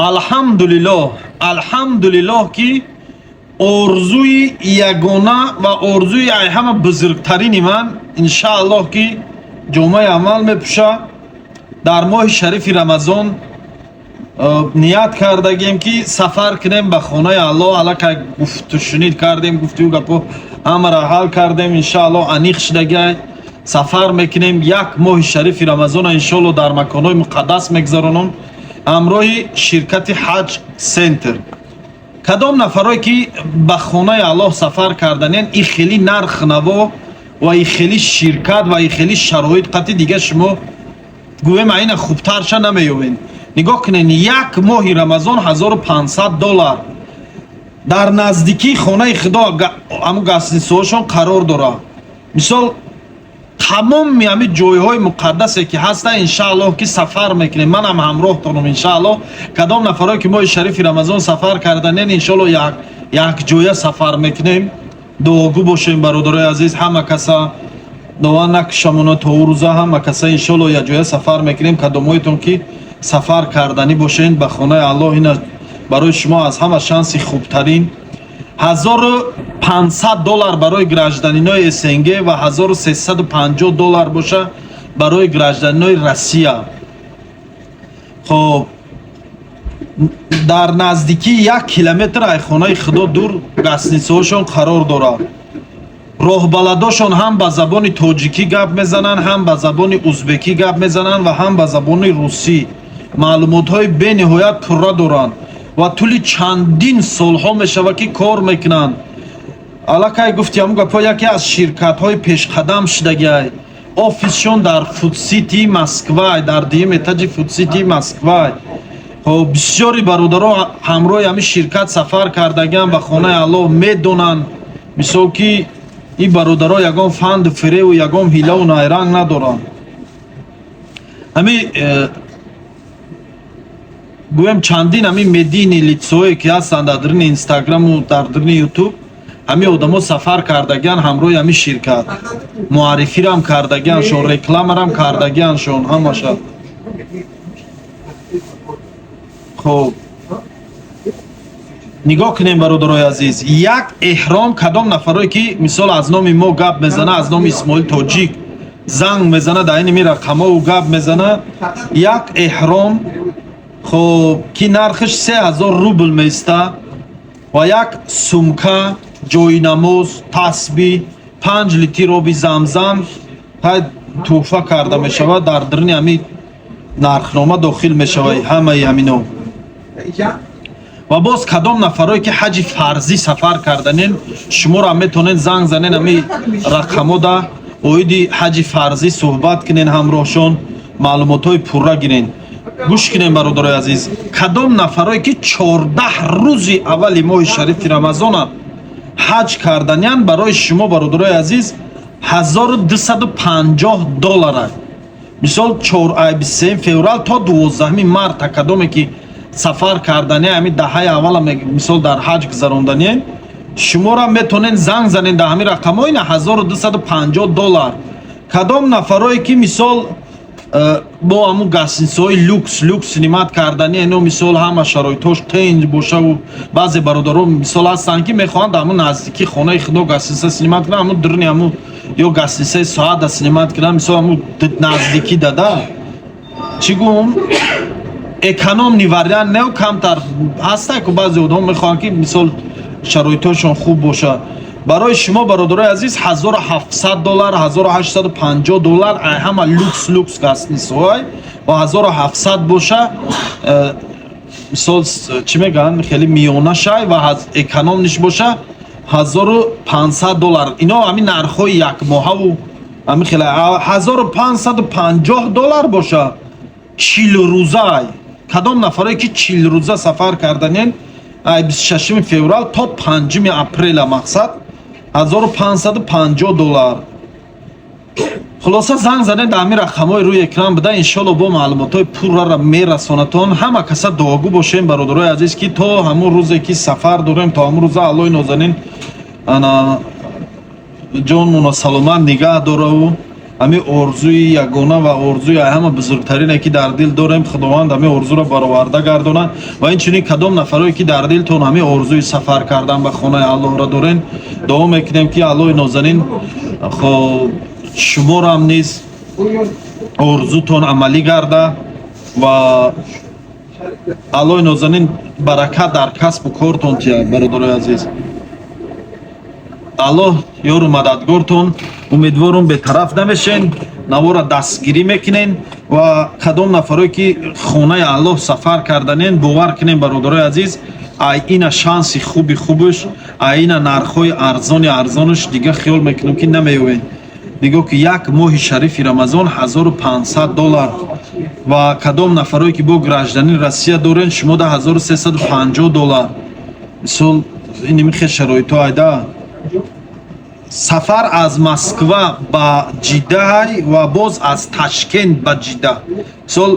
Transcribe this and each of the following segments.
Алҳамдулиллоҳ, алҳамдулиллоҳ, ки орзуи ягона ва орзуи ай ҳама бузургтарини ман, иншааллоҳ, ки ҷомаи амал мепӯша. Дар моҳи шарифи Рамазон ният кардагем, ки сафар кунем ба хонаи Аллоҳ. Аллакай гуфтушунид кардем, гуфтию гапо ҳамаро ҳал кардем, иншааллоҳ, аниқ шудагай. Сафар мекунем, як моҳи шарифи Рамазона, иншоаллоҳ, дар маконҳои муқаддас мегузаронам ҳамроҳи ширкати Ҳаҷ Центр. Кадом нафарое, ки ба хонаи Аллоҳ сафар карданиян, и хели нарх наво ва и хели ширкат ва и хели шароит қати дига шумо гӯем аина хубтарша намеёбед. Нигоҳ кунед, як моҳи Рамазон 1500 доллар, дар наздикии хонаи Худо ҳамун гостиницаҳошон қарор дорад. Мисол, тамоми ҳами ҷойҳои муқаддасе, ки ҳастанд, иншааллоҳ, ки сафар мекунем, манам ҳамроҳтонам, иншааллоҳ. Кадом нафарое, ки моҳи шарифи Рамазон сафар карданен, иншоаллоҳ, якҷоя сафар мекунем. Дуогӯ бошем, бародарои азиз, ҳама каса дова накушамона то ӯ рӯза. Ҳама каса, иншоаллоҳ, якҷоя сафар мекунем. Кадомҳоятон, ки сафар карданӣ бошен ба хонаи Аллоҳ, ина барои шумо аз ҳама шанси хубтарин: 1500 доллар барои гражданинои СНГ ва 1350 доллар боша барои гражданинои Россия. Хоб, дар наздикии 1 километр ай хонаи Худо дур гостиницаҳошон қарор дорад. Роҳбаладошон ҳам ба забони тоҷикӣ гап мезананд, ҳам ба забони узбекӣ гап мезананд ва ҳам ба забони русӣ. Маълумотҳои бениҳоят пурра доранд ва тӯли чандин солҳо мешавад, ки кор мекунанд. Аллакай гуфти ҳамун гапҳо, яке аз ширкатҳои пешқадам шудагиай. Офисшон дар Фудсити Москвай, дар дуюм этажи Фудсити Москвай. Хоб, бисёри бародаро ҳамроҳи ҳамин ширкат сафар кардагиан ба хонаи Аллоҳ, медонанд, мисол, ки ин бародаро ягон фанду фиреву ягон ҳилаву найранг надоранд. Ҳами гӯем, чандин ҳамин медийный лицое, ки ҳастанд дар дарини Инстаграму дар дарини Ютуб, ҳамин одамо сафар кардагиан ҳамроҳи ҳамин ширкат, муаррифирам кардагианшон, рекламарам кардагианшон, ҳамаша. Хоб, нигоҳ кунем, бародарои азиз, як эҳром. Кадом нафарое, ки, мисол, аз номи мо гап мезана, аз номи Исмоил Тоҷик занг мезана, дар ини ми рақамову гап мезана, як эҳром, хоб, ки нархаш 3000 рубл меиста, ва як сумка, ҷойнамоз, тасбиҳ, 5 литр оби Замзам ҳай тӯҳфа карда мешавад. Дар дарини ҳамин нархнома дохил мешавад ҳамаи ҳамино. Ва боз кадом нафарое, ки ҳаҷи фарзӣ сафар карданен, шуморо метавонед занг занен ҳами рақамода, оиди ҳаҷи фарзӣ суҳбат кунен, ҳамроҳшон маълумотҳои пурра гирен. Гӯш кунем, бародарои азиз, кадом нафарое, ки 14 рӯзи аввали моҳи шарифи Рамазона ҳаҷ карданиян, барои шумо, бародарои азиз, 1250 доллара. Мисол, 23 феврал то 12 марта, кадоме, ки сафар кардани, ҳамин даҳаи аввала, мисол, дар ҳаҷ гузарондани, шуморо метавонед занг занед дар ҳамин рақамҳо, ина 1250 доллар. Кадом нафарое, ки, мисол, бо ҳамун гостиницаҳои люкс снимать кардани, ино, мисол, ҳама шароитҳош тенҷ бошаву баъзе бародарон, мисол, ҳастанд, ки мехоҳанд дар ҳамун наздикии хонаи Худо гостиница снимать кунанд, ҳамун дурни ҳамун ё гостиницаи соата снимать кунанд, мисол, ҳамун наздикӣ дада, чӣ гум, экономный вариант не, камтар ҳаста, ку баъзе одамон мехоҳанд, ки, мисол, шароитҳошон хуб бошад. Барои шумо, бародарои азиз, 1700 доллар, 1850 доллар ай ҳама люкс гостиницаҳой ва 1700 боша, мисол, чӣ мегӯянд, хеле миёна шай ва экономныйш боша, 1500 доллар. Ино ҳамин нархҳои якмоҳаву ҳамин хеле. 1550 доллар боша, 40 рӯзай. Кадом нафарое, ки 40 рӯза сафар карданен, ай 26 феврал то 5 апреля, мақсад, 1550 доллар. Хулоса, занг занед дар ҳамин рақамҳои рӯи экран буда, иншолло, бо маълумотҳои пуррара мерасонатон. Ҳама каса дуогӯ бошем, бародарои азиз, ки то ҳамун рӯзе, ки сафар дорем, то ҳамун рӯза Аллоҳи нозанин ана ҷонмона саломат нигаҳ дораву. Ҳами орзуи ягона ва орзуи ҳама бузургтарине, ки дар дил дорем, Худованд ҳами орзуро бароварда гардонад. Ва инчунин кадом нафарое, ки дар дилтон ҳами орзуи сафар кардан ба хонаи Аллоҳро дорен, дуо мекунем, ки Аллоҳи нозанин хоб шуморам низ орзутон амалӣ гарда ва Аллоҳи нозанин баракат дар касбу кортон тиҳад. Бародарои азиз, Аллоҳ ёру мададгортон. Умедворум, бетараф намешен, навора дастгирӣ мекунен. Ва кадом нафарое, ки хонаи Аллоҳ сафар карданен, бовар кунен, бародарои азиз, ай ина шанси хуби хубуш, ай ина нархҳои арзони арзонуш дига хиёл мекунем, ки намеёвен. Нигоҳ ки, як моҳи шарифи Рамазон 1500 доллар. Ва кадом нафарое, ки бо гражданин Россия дорен, шумо да 1350 доллар. Мисол, ин хел шароитҳо айда. Сафар аз Москва ба Ҷиддаҳай ва боз аз Ташкент ба Ҷидда. Мисол,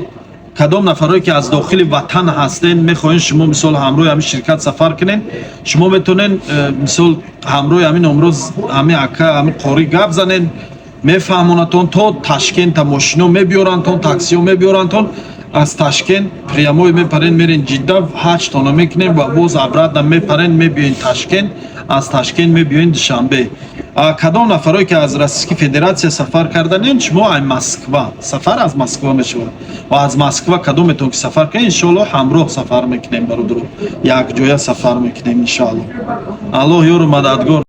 кадом нафарое, ки аз дохили ватан ҳастен, мехоҳен шумо, мисол, ҳамроҳи ҳамин ширкат сафар кунен, шумо метавонен, мисол, ҳамроҳи ҳамин номроз, ҳамин ака, ҳамин қорӣ гап занен, мефаҳмонатон. То Ташкента мошино мебиёрантон, таксиҳо мебиёрантон. Аз Ташкент прямой мепарен, мерен Ҷидда, ҳаҷтона мекунем ва боз обратно мепарен, мебиёен Ташкент, аз Ташкент мебиёен Душанбе. Кадом нафарое, ки аз Российский Федерация сафар карданен, шумо ай Москва, сафар аз Москва мешавад ва аз Москва кадометон ки сафар кунед, иншоалло, ҳамроҳ сафар мекунем, бародаро, якҷоя сафар мекунем, иншоалло. Аллоҳ ёру мададгор.